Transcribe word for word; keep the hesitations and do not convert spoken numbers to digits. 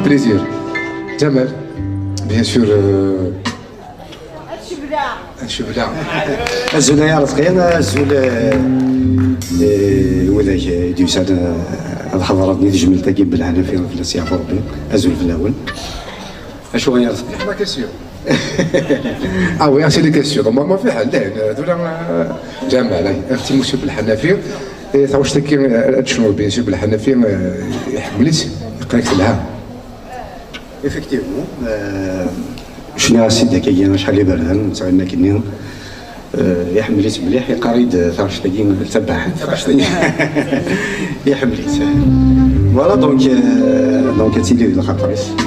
Plaisir. Jamal, bien sûr. Euh... Azul ay Arezqi, azul, euh, euh, widak, euh, i d-yusan, euh, ad ḥeḍren di tejmilt-agi n Belḥanafi, fell-as yeɛfu Rebbi. Azul fell-awen. Acu ay Arezqi? Ma question. Ah oui, ah, c'est les questions. Donc, ma, ma fait حل. Tura, euh, Jamal, ay, أختي monsieur Belḥanafi. Et ça, je sais que, euh, bien sûr, Belḥanafi, euh, يحملك, يقريك لها. Effectivement, euh, cnu-as-id akka acḥal iberdan, nesɛa nekni, euh, iḥemmel-itt mliḥ, yeqqar-iyi-d taɣect-agi d tabaḥant, taɣect-agi. Iḥemmel-itt. Voilà, donc, euh, donc, ad tili di lxaṭer-is.